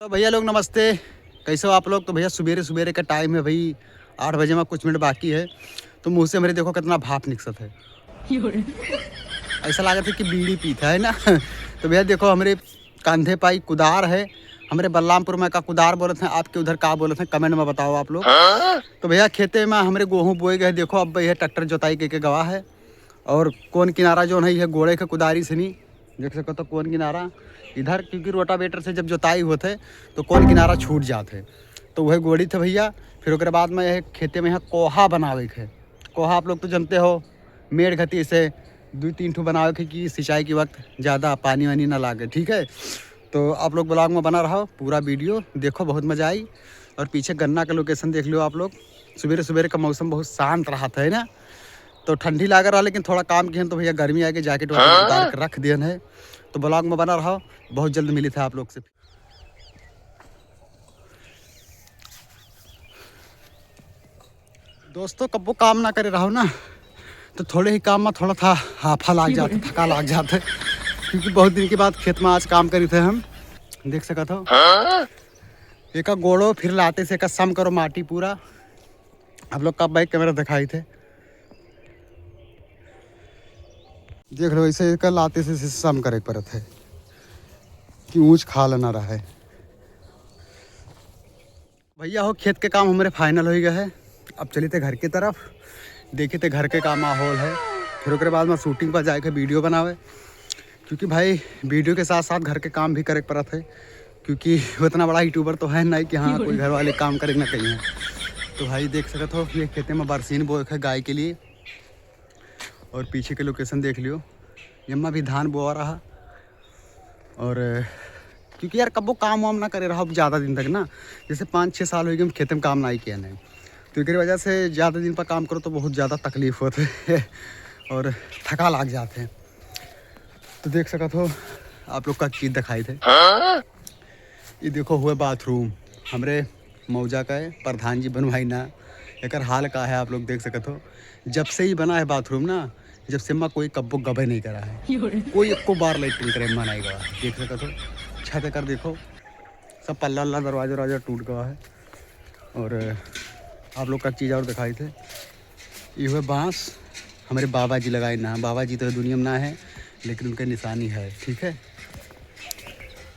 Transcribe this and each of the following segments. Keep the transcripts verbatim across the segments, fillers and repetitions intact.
तो भैया लोग नमस्ते, कैसे हो आप लोग? तो भैया सुबेरे सुबेरे का टाइम है भाई, आठ बजे मा कुछ मिनट बाकी है। तो मुँह से हमरे देखो कितना भाप निकसत है, ऐसा लागत है कि बीड़ी पीत है ना। तो भैया देखो हमरे कंधे पाई कुदार है, हमरे बलरामपुर मा का कुदार बोलत हैं, आपके उधर का बोलत हैं, कमेंट मा बताओ आप लोग। तो भैया खेते मा हमरे गोहूँ बोए गए, देखो अब यह ट्रैक्टर जोताई के, के गवा है। और कौन किनारा जौन है, यह गोड़े के कुदारी से नहीं देख सकत हो कौन किनारा इधर, क्योंकि रोटावेटर से जब जोताई होत है तो कौन किनारा छूट जात है, तो वह गोड़ी थे भैया। फिर ओकरे बाद मा यह खेते मा यहाँ कोहा बनावे के है। कोहा आप लोग तो जानते हो, मेड़ घती से दुइ तीन ठो बनावे के कि सिंचाई के वक्त ज़्यादा पानी वानी ना लागे, ठीक है। तो आप लोग vlog मा बना रहो, पूरा video देखो, बहुत मज़ा आई। और पीछे गन्ना का location देख लियो आप लोग, सुबेरे सुबेरे का मौसम बहुत शांत रहत है ना, तो ठंडी लाग रहा, लेकिन थोड़ा काम किहन तो भैया गर्मी आके जैकेट वैकेट उतार के रख दिहन है। तो vlog मा बना रहो, बहुत जल्द मिली था आप लोग से। दोस्तों, कब्बो काम ना करे रहो ना, तो थोड़े ही काम मा थोड़ा था हाफा लाग जाता, थका लाग जाता है, क्योंकि बहुत दिन के बाद खेत मा आज काम करी थे हम। देख सकत हो, एका गोड़ो फिर लाते से एका सम करो माटी पूरा। आप लोग का back camera दिखाई थे, देख लो, ऐसे एका लाते से, से सम करे के पड़त है कि ऊंच खाल ना रहे। भैया हो, खेत के काम हमरे final हो गया है। अब चली थे घर की तरफ, देखी थे घर के का माहौल है, फिर ओकरे बाद मा shooting पर जाके video बनावे, क्योंकि भाई video के साथ साथ घर के काम भी करे के पड़त है, क्योंकि उतना बड़ा YouTuber तो है नहीं कि हाँ कोई घर वाले काम करे ना कहीं। तो भाई देख सकत हो, ये खेते मा बरसीन बोए है गाय के लिए, और पीछे के location देख लियो, यम्मा भी धान बोआ रहा। और क्योंकि यार कब्बो काम वाम ना करे रहो अब ज़्यादा दिन तक ना, जैसे पाँच छः साल हो गए हम खेते में काम ना ही किया नहीं, तो एक वजह से ज़्यादा दिन पर काम करो तो बहुत ज़्यादा तकलीफ होते है और थका लाग जाते हैं। तो देख सकत हो आप लोग का चीज़ दिखाई थे, ये देखो हुए बाथरूम, हमरे मौजा का है, प्रधान जी बनवाई ना। एकर हाल का है आप लोग देख सकत हो, जब से ही बना है बाथरूम ना, जब से माँ कोई कब्बो गबे नहीं करा है, कोई एको बार लेटरिन करे मा नहीं गवा है। देख सकत हो छत एकर देखो, सब पल्ला उल्ला दरवाजा उरवाजा टूट गवा है। और आप लोग का चीज़ और दिखाई थे, ये हुए बांस हमरे बाबा जी लगाए ना, बाबा जी तो दुनिया में ना है, लेकिन उनके निशानी है, ठीक है।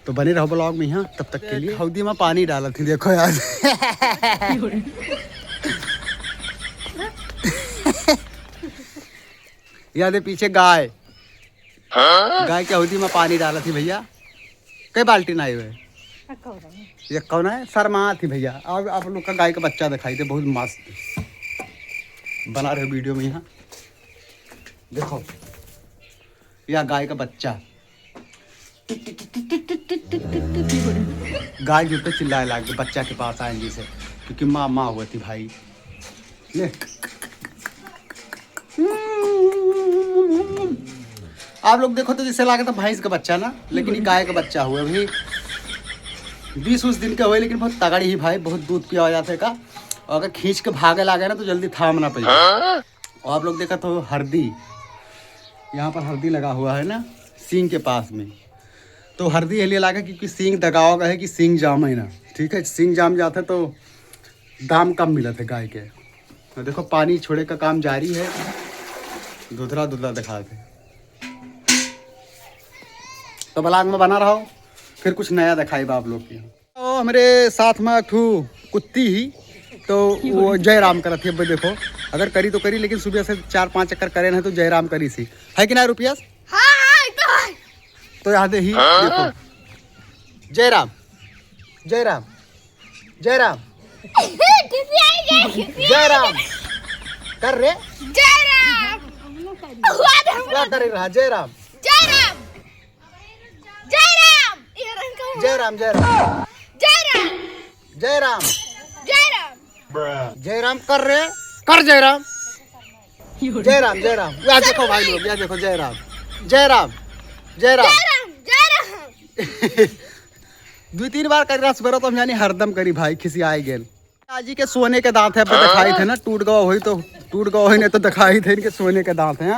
तो बने रहो vlog में यहाँ, तब तक के लिए। हौदी में पानी डालत ही, देखो यार। याद है पीछे गाय, गाय के हौदी में पानी डालत ही भैया। कई बाल्टी ना आए हुए? ये कौन है? शर्मा थी भैया। अब आप लोग का गाय का बच्चा दिखाई दे, बहुत मस्त बना रहे video में यहाँ। देखो, या गाय का बच्चा। गाय जो पे चिल्लाए लाग गए बच्चा के पास आए जैसे, क्योंकि माँ, माँ हुआ थी भाई। ये आप लोग देखो तो जैसे लागे था भैंस का बच्चा ना, लेकिन ये गाय का बच्चा हुआ। अभी बीस उस दिन का हुआ, लेकिन बहुत तगड़ी ही भाई, बहुत दूध पिया जाता है का। और अगर खींच के भागे लागे ना तो जल्दी थाम ना पाई। और आप लोग देखा तो हरदी, यहाँ पर हरदी लगा हुआ है ना सींग के पास में, तो हरदी ये लिए लागे क्योंकि सींग दगावा गए है कि सींग जामे ना, ठीक है। सींग जाम जाते तो दाम कम मिलत है गाय के। तो देखो पानी छोड़े का काम जारी है, धुधरा धुधरा दिखाते। तो vlog में बना रहो, फिर कुछ नया दिखाई बा आप लोग की। तो हमरे साथ में एक ठू कुत्ती ही, तो वो जय राम करत ही। अब देखो, अगर करी तो करी, लेकिन सुबह से चार पांच चक्कर करे ना तो जय राम करी सी, है कि ना रुपया? हाँ, हाँ, एकदम। तो यहाँ दे ही देखो, जय राम, जय राम, जय राम, खिसियाई गई, खिसियाई जय राम। गई। कर रे। जय राम। हुआ दे हमरा। क्या करे रहा? जय राम। जय राम। जय राम। ये रंग का जय राम, जय राम। जय राम। जय राम। जय राम। जय राम कर रे, कर जय राम। जय राम, जय राम। या देखो भाई लोग, या देखो जय राम, जय राम, जय राम। जय राम, जय राम। दुइ तीन बार करी रहा सुबह तो हम जानी हरदम करी भाई, खिसियाए गेल। आजी के सोने के दांत है, अब दिखाई थे ना, टूट गवा होई तो, टूट गवा होई नहीं तो दिखाई थे इनके सोने के दांत हैं।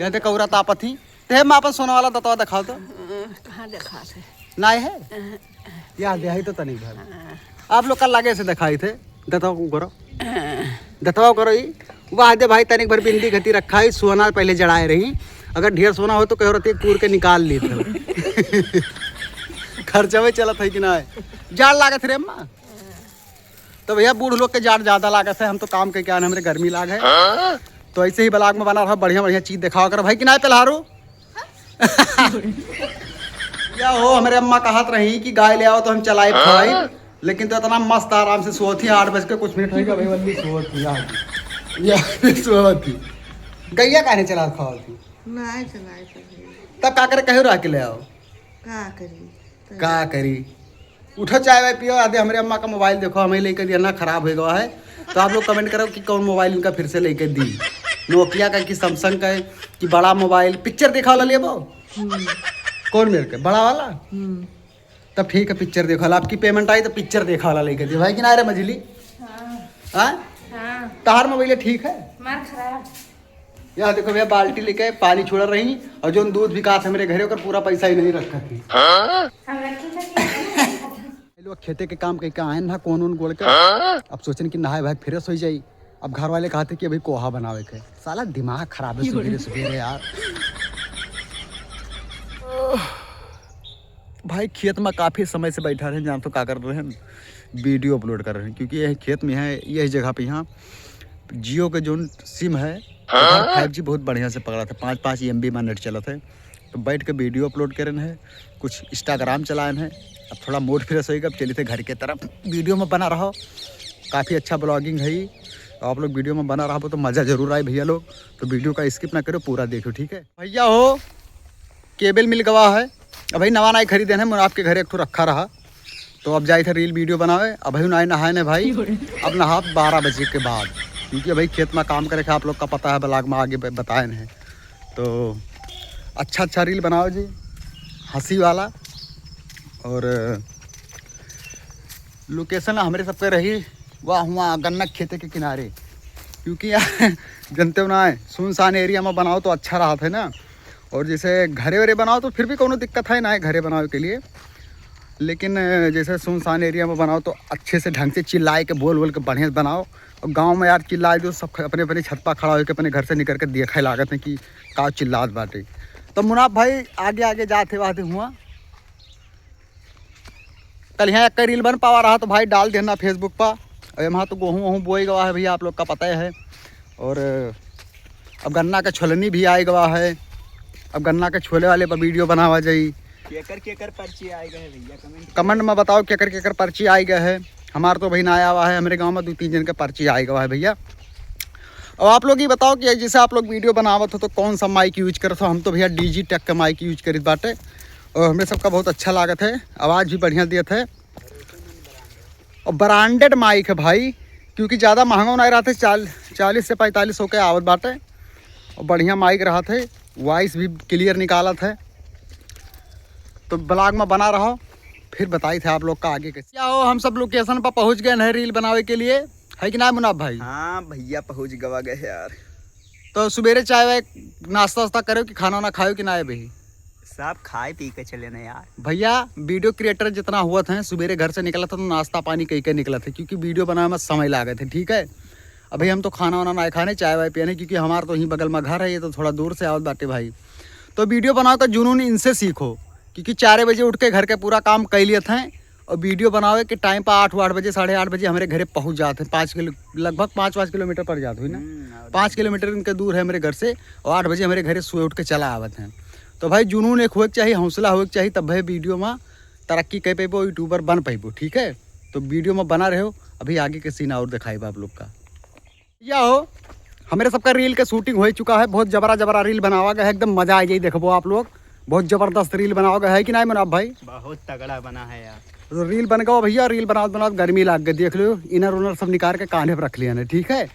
या देख कौरा तापत ही, ते माँ अपन सोने वाला दतवा दिखाओ तो। कहाँ दिखात है? नाय है? या दे, आई तो तनिक भर। आप लोग का लागे से देखाई थे, दतवा को करो। दतवा करो ई। वाह दे भाई, तनिक भर बिंदी घटी रखा है, सोना पहले जड़ाए रही। अगर ढेर सोना हो तो कहो रहती, कूर के निकाल ली थे। खर्चा में चलत है कि ना है? जाड़ लागत रे अम्मा। तो भैया, बूढ़ लोग के जाड़ ज्यादा लागत है, हम तो काम के क्या, हमरे गर्मी लाग है। तो ऐसे ही vlog में बना रहो, बढ़िया बढ़िया चीज देखावा करो भाई कि ना, पेल्हारू। या हो, हमरे अम्मा कहत रही कि गाय ले आओ तो हम चलाई खाई, लेकिन तो इतना मस्त आराम से सोत ही, आठ बज के कुछ मिनट होइगा भाई, वल्ली सोत ही, या, या सोत ही। गैया काहे चला खाओ थी? नाय चलाए कभी। तब का करे, कहे रह के ले आओ। का करी? का करी? उठो, चाय वाय पियो, आदे हमरे अम्मा का मोबाइल देखो, हमें लेके दिया ना, खराब हो गवा है। तो आप लोग comment करो कि कौन मोबाइल इनका फिर से लेके दी, नोकिया का कि सैमसंग का है कि बड़ा मोबाइल। पिक्चर देखा वाला लेबो? हम्म। कौन मेरे के, बड़ा वाला? हम्म। तब ठीक है, पिक्चर देखा वाला। आपकी payment आई तो पिक्चर देखा वाला लेके दी भाई कि ना रे मझली? हाँ। हाँ? हाँ। तहार मोबाइल ठीक है? हमार खराब। यहाँ देखो भैया, बाल्टी लेके पानी छोड़ रही और जो दूध बिकात है मेरे घरे, ओकर पूरा पैसा ही नहीं रखा थी। हम रखे थे कि लोग खेते के काम कई के आए ना, कोन उन गोड़ के। अब सोचन कि नहाए भाई fresh हो जाई। अब घर वाले कहते कि अभी कोहा बनावे के। साला दिमाग खराब है सुबेरे सुबेरे यार। भाई खेत में काफी समय से बैठा रहे, जान तो का कर रहे हैं, video upload कर रहे हैं, क्योंकि यही खेत में है, यही जगह पे यहाँ Jio के जोन SIM है, हाँ? Five G बहुत बढ़िया से पकड़ा था, पाँच पाँच M B में net चलत है। तो बैठ के video upload करेन है, कुछ Instagram चलाएन है। अब थोड़ा mood fresh होइगा, अब चली थे घर के तरफ। Video में बना रहो, काफी अच्छा vlogging है। आप लोग video में बना रहो तो मजा जरूर आए भैया लोग। तो video का skip ना करो, पूरा देखो, ठीक है भैया हो। Cable मिल गवा है, अबही नवा नाई खरीदेन है, मुनाफ के घरे एक ठो रखा रहा, तो अब जाई थे reel video बनावे। अबही नाई नहाए ने भाई, अब नहाब बारह बजे के बाद, क्योंकि अबही खेत में काम करे के आप लोग का पता है, vlog में आगे ब-, बताएन है। तो अच्छा अच्छा reel बनाओ जी, हंसी वाला। और location हमरे सबके रही वह हुआ गन्ना के खेते के किनारे, क्योंकि यार जनते हो ना है, सुनसान area में बनाओ तो अच्छा रहत है ना। और जैसे घरे वरे बनाओ तो फिर भी कोनो दिक्कत है ना है घरे बनावे के लिए, लेकिन जैसे सुनसान area में बनाओ तो अच्छे से ढंग से चिल्लाए के, बोल बोल के बढ़िया से बनाओ। और गाँव में यार चिल्लाए दो, सब अपने अपने छत पर खड़ा होके अपने घर से निकल के देखे लागत है कि का चिल्लात बाटे। तो मुनाफ भाई आगे आगे जाते वाते हुआ कल यहाँ एक reel बन पावा रहा तो भाई डाल देना Facebook पर। और यहाँ तो गेहूँ वहूँ बोए गवा है भैया, आप लोग का पता है। और अब गन्ना का छोलनी भी आए गवा है, अब गन्ना के छोले वाले पर video बनावा जाई। केकर केकर पर्ची आए गए हैं भैया, comment comment में बताओ केकर केकर पर्ची आए गए है। हमार तो भाई ना आया हुआ है, हमरे गाँव में दो तीन जन के पर्ची आए गवा है भैया। और आप लोग ही बताओ कि जैसे आप लोग video बनावत हो तो कौन सा mic use करत हो। हम तो भैया Digitech का mic use करित बाटे और हमरे सबका बहुत अच्छा लागत है, आवाज़ भी बढ़िया देत है। और branded mic है भाई, क्योंकि ज़्यादा महंगा नहीं रहते, चाल-, चालीस से पैंतालीस सौ के आवत बाटे और बढ़िया mic रहत है, voice भी clear निकालत है। तो vlog में बना रहो, फिर बताई थे आप लोग का आगे कैसे। क्या हो, हम सब location पर पहुँच गए हैं reel बनावे के लिए, है कि ना मुनाफ भाई? हाँ भैया, पहुँच गवा गए यार। तो सुबेरे चाय वाय नाश्ता वास्ता करो कि खाना वाना खाओ कि ना अभी? सब खाए पी के चले ना यार। भैया, video creator जितना हुआ था, सुबेरे घर से निकला था तो नाश्ता पानी कई के निकला था, क्योंकि video बनावे में समय लागत है, ठीक है। अभी हम तो खाना वाना ना खाने, चाय वाय पियने, क्योंकि हमार तो यहीं बगल में घर है, ये तो थोड़ा दूर से आवत बाटे भाई। तो video बनावे का जुनून इनसे सीखो, क्योंकि चार बजे उठ के घर के पूरा काम कर लिए थे और video बनावे के time पर आठ, आठ बजे, साढ़े आठ बजे हमरे घरे पहुँच जाते हैं। पाँच किलो, लगभग पाँच, पाँच किलोमीटर पड़ जात हुई ना, हम्म, और पाँच किलोमीटर इनके दूर है हमरे घर से। और आठ बजे हमरे घरे सोए उठ के चला आवत हैं। तो भाई, जुनून एक होए के चाहिए, हौसला होए के चाहिए, तब भाई video में तरक्की कर पैबो, YouTuber बन पैबो, ठीक है। तो video में बना रहो, अभी आगे के scene और दिखाई बा आप लोग का। या हो, हमरे सबका reel के shooting हो चुका है, बहुत जबरा जबरा reel बनावा गया है, एकदम मजा आ जाई। देखबो आप लोग, बहुत जबरदस्त reel बनावा गया है कि नहीं मुनाफ भाई? बहुत तगड़ा बना है यार। तो reel बन गवा भैया, reel बनावत बनावत गर्मी लाग गई, देख लो inner उनर सब निकाल के कान्हे पर रख लिया ने, ठीक है।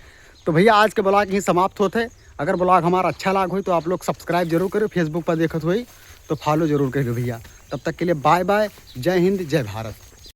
तो भैया, आज के vlog यहीं समाप्त होते। अगर vlog हमारा अच्छा लाग होई तो आप लोग subscribe जरूर करो, Facebook पर देखत होई तो follow जरूर करो भैया। तब तक के लिए bye bye, जय हिंद, जय भारत।